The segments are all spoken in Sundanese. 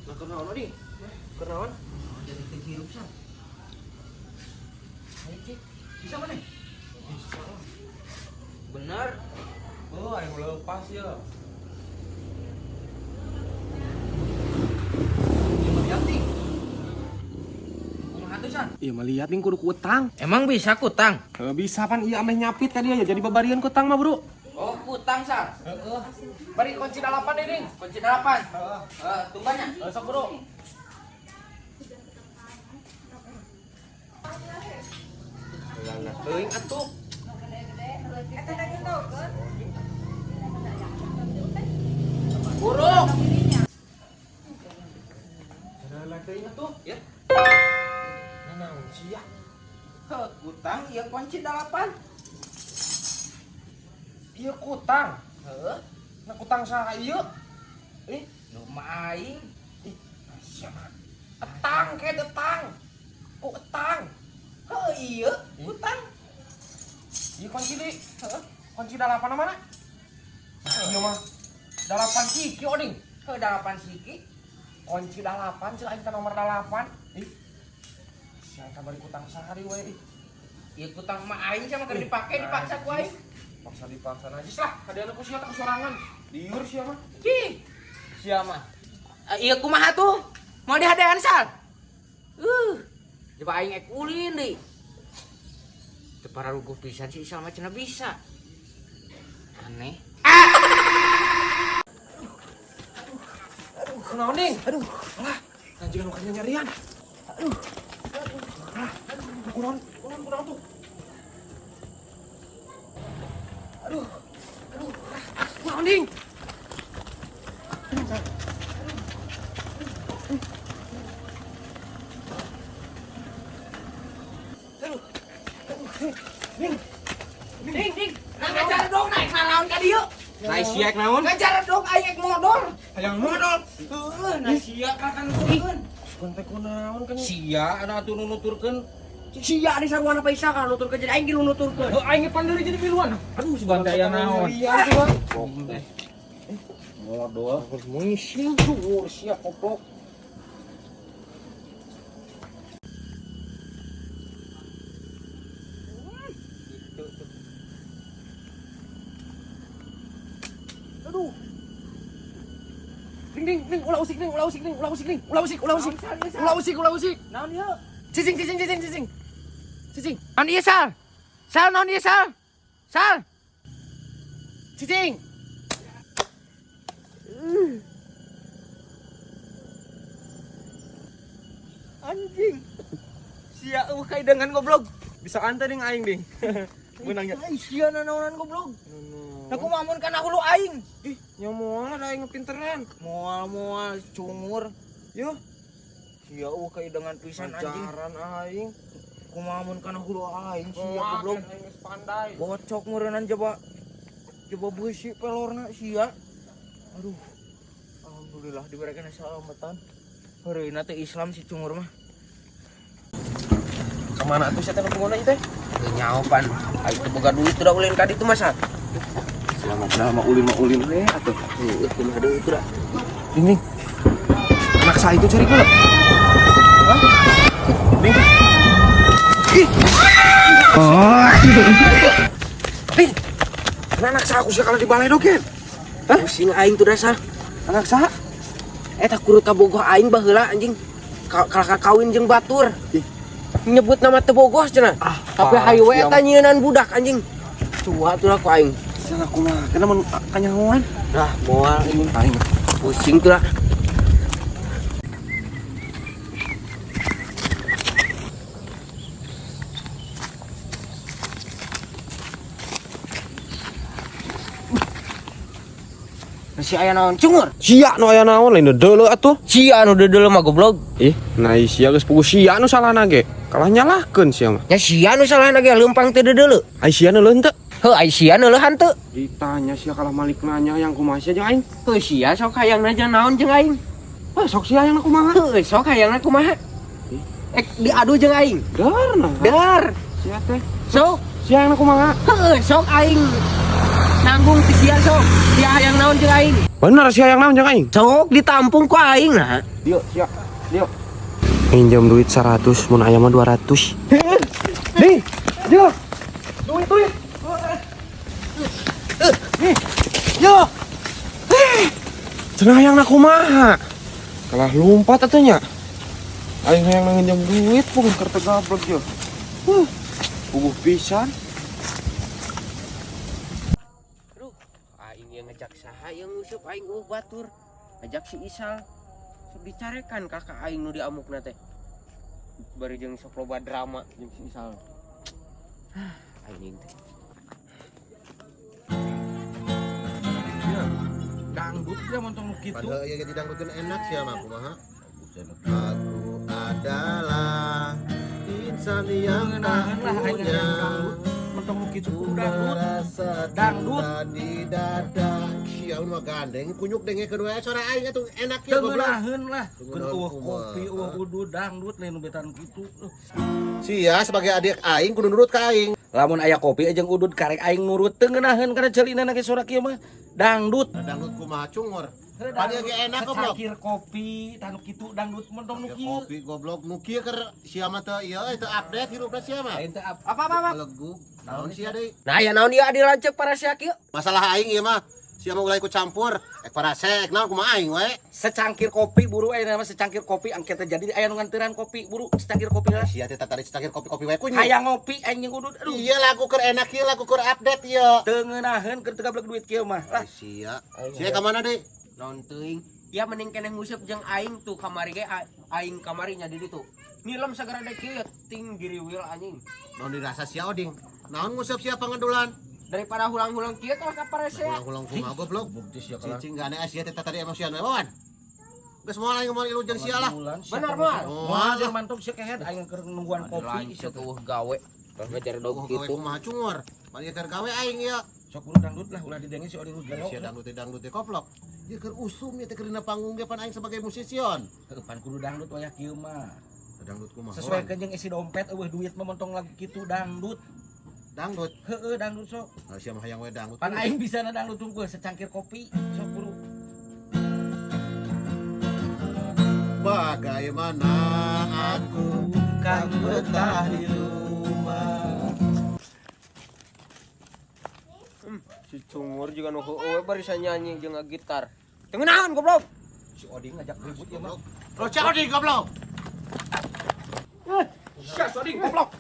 Nah, kunaon ding? Kunaon? Jadi teu hirup sa. Ayo cik, bisa mana? Bisa. Bener. Oh, aing lepas ya. Ieu mah liat ting. Kumaha tuh san? Iya mah liat ning kudu kutang. Emang bisa kutang? Heuh, bisa pan ieu ameh nyapit ka dia ya jadi babarian kutang mah, Bro. Oh, kutang sal. Heeh. Bari kunci dalapan deh, Ding. Kunci delapan. Heeh. Eh, tungguannya. Heuh, sok, Bro. Lala teuing atuh. Burung. Lala teuing atuh. Ya. Naon sih ya? Heuh, kutang ieu kunci delapan. Ieu kutang. Heuh, Nah kutang saha ieu? Ih, nu mah aing. ih, sia mah. Etang kayak etang. Ku etang. Heuh, ieu kutang. Ieu kunci di. Heeh. Kunci dalapan mana? Ieu mah dalapan siki oding. Heuh, delapan siki. Kunci dalapan cil aing teh nomor dalapan. Ih. Sia eta bari kutang saha deui we ih. Ieu kutang mah aing sama keur dipake dipaksa ku aing. Paksa dipaksa najis lah. Kadiana ku sia teh sorangan. Liur sia mah. Cih. Sia mah. Ieu kumaha tuh? Mau dihadean sal? Coba aing ek ulin deui. Teu pararuguh pisan si Isal mah cenah bisa. Aneh. Aduh, kunaon ding? Aduh. Alah, lanjutan nu nyarian. Aduh. Alah, kunaon? Kunaon kunaon tuh? Aduh. Aduh. Kunaon ding? Aduh. Aduh. Ding. Ding, ding. Nah ngajar dong naik naraon ka dieu. Naik siak naon? Ngajar dong aing ek modol. Hayang Modol. Heuh, nah sia kakang nuturkeun. Kontek kunaon kan? Sia anu atuh nu nuturkeun. Sia di sarwana paisa kan nuturkeun jadi aing ge nu nuturkeun. Heuh, aing panderi jadi miluan. Aduh, si bantai aya naon. Iya, tuh, Bang. Modol. Harus mengising tuh, sia koplok. Aduh. Ding ding ding, ulah usik ding, ulah usik ding, ulah usik ding, ulah usik, ulah usik. Ulah usik, ulah usik. Naon ieu? Cicing, cicing, cicing, cicing. Cicing, Naon ieu Sal? Sal naon ieu Sal? Sal. cicing. Anjing. Sia eueuh kaidengan goblok. Bisa anta ding aing ding. Menangnya. Ai sia nanaonan goblok. Nah kumaha mun kana hulu aing? Ih, nyamoal ada aing pinteran. Moal-moal cungur. Yo, Sia eueuh kaidengan pisan anjing. ajaran aing. Kumaha mun kana hulu aing sia Moal goblok. kan aing geus pandai. Bocok meureunnan coba. Coba beusi pelorna sia. Aduh. Alhamdulillah diberikan keselamatan. Heureuna teh Islam si cungur mah. Kemana atuh sia teh nu pengguna ieu teh? Teu nyaho pan. Aing teu boga duit udah ulin ka ditu mah sal. Selamat nama ulin mah ulin we atuh. Heueuh kumaha deui itu da. Ding ding. Anak saya itu cari gula. Hah? Ding. Ih. Oh. Ding. Nah, anak saya aku sih kalau di balai dogen. Hah? Pusing aing tuh dasar. Anak saya? Eta kurut kabogoh aing baheula anjing. Kalakar kawin jeung batur. Ih. Nyebut nama teu bogoh cenah. Ah, Tapi hayu we eta nyieunaan budak anjing. Tua tuh lah ku aing. Sana kumaha? Kena mun kanyahoan. Lah moal ini Aing. pusing tuh lah. Si aya naon cungur? Sia nu aya naon lain deuleu atuh. Sia anu deuleu mah goblok. Ih, nah sia geus puguh sia nu salahna ge. Kalah nyalahkeun sia mah. Nya sia nu salahna ge leumpang teu deuleu. Ai sia neuleuh henteu? Heuh ai sia neuleuh henteu. Ditanya sia kalah malik nanya yang kumaha sia jeung aing. Heuh sia sok hayangna jeung naon jeung aing. Heuh, sok sia yang kumaha? Heuh sok hayangna kumaha? Ek diadu jeung aing. Dar nah. Dar. Sia teh. Sok. Sia hayang kumaha? Heuh, sok aing nanggung ti sia sok. Sia hayang naon jeung aing? Bener sia hayang naon jeung aing? Sok ditampung ku aing nah. Yuk, sia. Yuk. Minjem duit 100, mun aya mah 200. Nih, yo. Duit, duit. Nih, yo. Cenah hayang na kumaha? Kalah lumpat atuh nya. Aing hayang nginjem duit bukan kertas gablek yo. Puguh pisan. Aduh, aing yang ngajak saha yang nguseup aing euweuh batur. Ngajak si Isal. Sok dicarekan kakak aing nu diamukna teh. Bari jeung sok loba drama jeung si Isal. Hah, aing teh. Ya, dangdut ya montong nu kitu. Padahal ya jadi dangdutkeun enak sih mah kumaha. Aku adalah insan yang tak Ngeunaan lah aing punya hayang dangdut. Montong nu kitu kudu dangdut. rasa Dangdut. cinta di dada. Sia mah gandeng kunyuk dengekeun wae sora aing atuh enak ya Teu goblok. ngeunaheun lah. Keun Ngeunaheun euweuh kumaha. kopi, euweuh udud dangdut lain nu betan kitu. Sia sebagai adik aing kudu nurut ka aing. Lamun aya kopi jeung udud karek aing nurut teu ngeunaheun kana ceulina ge sora kieu mah. Dangdut. Dangdut kumaha cungur. Padahal ge enak goblok. Secangkir kopi tanu kitu dangdut montong nu kieu. Kopi goblok nu kieu keur sia mah teu ieu euy teu update hirupna sia mah. Aing teu Apa apa apa. Belegug. Naon sia deui? Nah, ya naon ieu adi lanceuk para sia kieu? Masalah aing ieu mah sia mah ulah ikut campur. Ek parasek naon kumaha aing wae. Secangkir kopi buru aya nama secangkir kopi angke teh jadi aya nu nganteran kopi buru secangkir kopi lah. Sia teh tadi secangkir kopi-kopi wae kunyuk. Hayang ngopi aing jeung udud aduh. Iya lagu keur enak ieu lagu keur update ieu. Teu ngeunaheun keur teu gablek duit kieu mah. Lah Sia. Sia ka mana deui? Naon teuing? Ya mending keneh nguseup jeung aing tuh kamari ge aing kamari nya di ditu. Nilem sagara dek kieu ting giriwil anjing. Naon dirasa sia oding? Naon nguseup sia pangedulan? Daripada hulang-hulang kieu tah ka paresea. Ulang-ulang kumaha goblok. bukti sia kalah. Cicing gane sia teh tadi emosian we wawan. Geus moal aing moal ilu jeung sia lah. Bener moal. Moal jeung mantap sia kehed aing keur nungguan kopi sia Lanceuk euweuh gawe. Ngajar dog Oh, gawe kitu. kumaha cungur. Balik keur gawe aing ieu. Sok kudu dangdut lah ulah didenge si oding nu gelo. Sia dangdut teh dangdut teh koplok. Ieu keur usum ieu teh keur dina panggung ge pan aing sebagai musician. Heuh pan kudu dangdut wayah kieu mah. Dangdut kumaha? Sesuai jeung isi dompet euweuh duit mah montong lagu kitu dangdut. Dangdut. Heueuh dangdut sok. Nah, sia mah hayang we dangdut. Pan aing bisa na dangdut tunggu secangkir kopi sok buru. Bagaimana aku Kan betah di rumah. Si cungur juga nu heueuh we barisan nyanyi jeung gitar. Teu ngeunaheun goblok. Si Oding ngajak ribut ya mah. Rocak oding goblok. Sia si Oding goblok.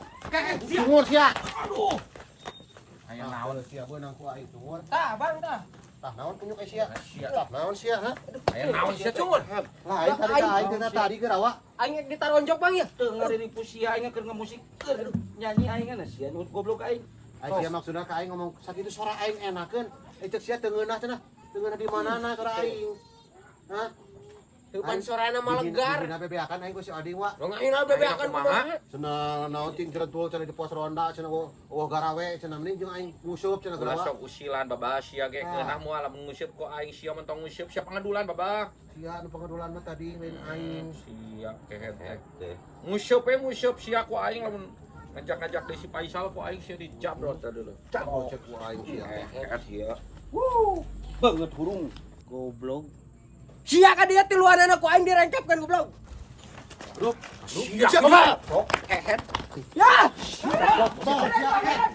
Cungur sia. Aduh. Hayang naon sia beunang ku aing cungur. Tah, Bang tah. Tah naon kunyuk eh sia? Tah naon sia ha? Hayang naon sia cungur. Lah aing tadi ka aing teh tadi geura wa. Aing rek ditaronjok Bang ya. Teu ngariripu sia aing keur ngemusik keur nyanyi aing kan sia nurut goblok aing. Aing sia maksudna ka aing ngomong sakitu suara aing enakeun. Eh cek sia teu ngeunah cenah. Teu ngeunah di manana suara aing. Hah? Teu pan sorana mah legar. Dihina bebeakan aing ku si Oding wa. Lo ngahina bebeakan kumaha? Cenah naon ting jerentul cenah di pos ronda cenah eueuh garawe cenah mending jeung aing nguseup cenah Ulah geura wa. sok usilan babah sia ge ngeunah moal lamun nguseup ku aing sia mentong nguseup sia pangadulan babah. Sia nu pangadulan mah tadi lain aing. Sia kehed teh. Nguseup we nguseup sia ku aing lamun ngajak-ngajak deui si Faisal ku aing sia dijabrot tadi lho. Cabot cek ku aing sia. Kehed sia. Banget hurung. Goblok. Sia ka dia tiluanana ku aing direngkapkan goblok. Sia Ya! Sia.